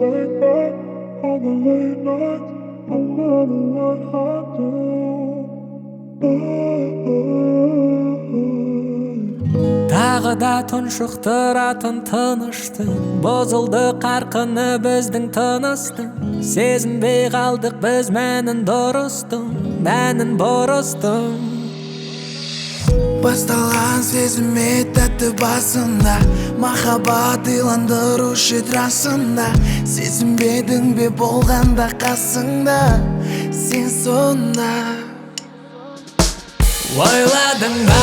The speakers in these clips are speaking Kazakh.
Think back on the late nights, I wonder what I'd do. Тағы да тұншықтыратын тыныштық, бұзылды қарқыны біздің тыныстың. Сезінбей қалдық біз мәнін дұрыстың, мәнін бұрыстың. Басталған сезіме тәтті басында, махаббат иландырушы расында. Сезінбедің бе болғанда қасыңда, сен сонда. Ойладың ба,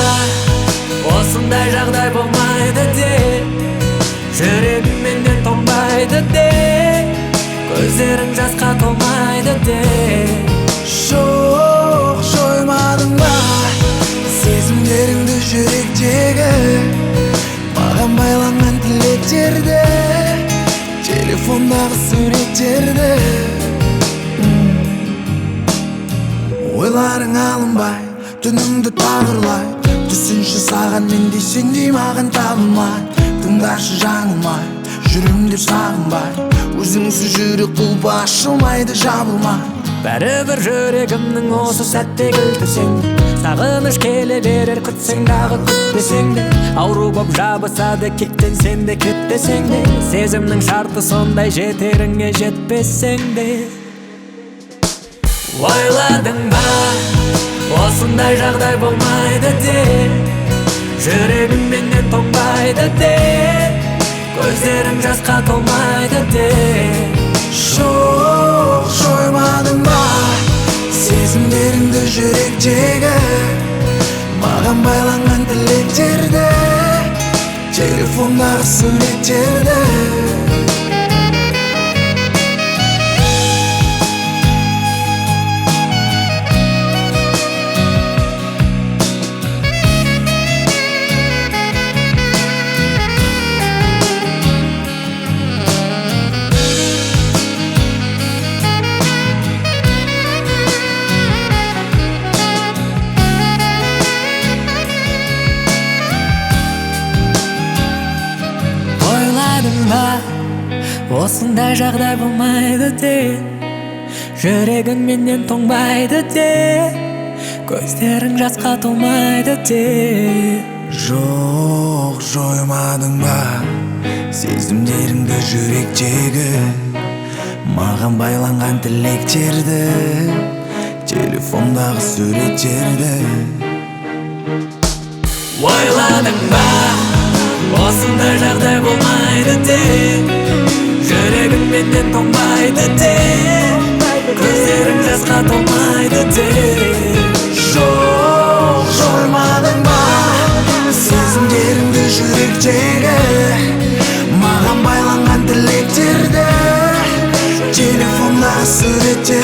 осындай жағдай болмайды деп, жүрегің менен тоңбайды деп, көздерің жасқа толмайды деп. Жоқ, жоймадың ба сезімдеріңді жүректегі, маған байланған тілектерді, телефондағы суреттерді. Ойларың алынбай, түніңді тағырлай, түсінші саған мендей сендей маған табылмай. Тыңдашы жаңылмай, жүрем деп сағынбай, өзіңсіз жүрек құлпы ашылмайды жабылмай. Бәрібір жүрегімнің осы сәтте кілті сен, сағыныш келе берер күтсең дағы күтпесең де. Ауру боп жабысады кектен сен де кетпесең де, сезімнің шарты сондай жетеріңе жетпесең де. Ойладың ба, осындай жағдай болмайды деп, жүрегің менен тоңбайды деп, көздерің жасқа толмайды деп. Жоқ, жоймадың ба сезімдеріңді жүректегі, маған байланған тілектерді, телефондағы суреттерді. Ойладың ба, осындай жағдай болмайды деп, жүрегің менен тоңбайды деп, көздерің жасқа толмайды деп. Жоқ, жоймадың ба сезімдеріңді жүректегі, маған байланған тілектерді, телефондағы суреттерді. Ойладың ба, осындай жағдай болмайды деп, жүрегің менен тоңбайды деп, көздерің жасқа толмайды деп. Жоқ, жоймадың ба сезімдеріңді жүректегі, маған байланған тілектерді, телефондағы суреттерді.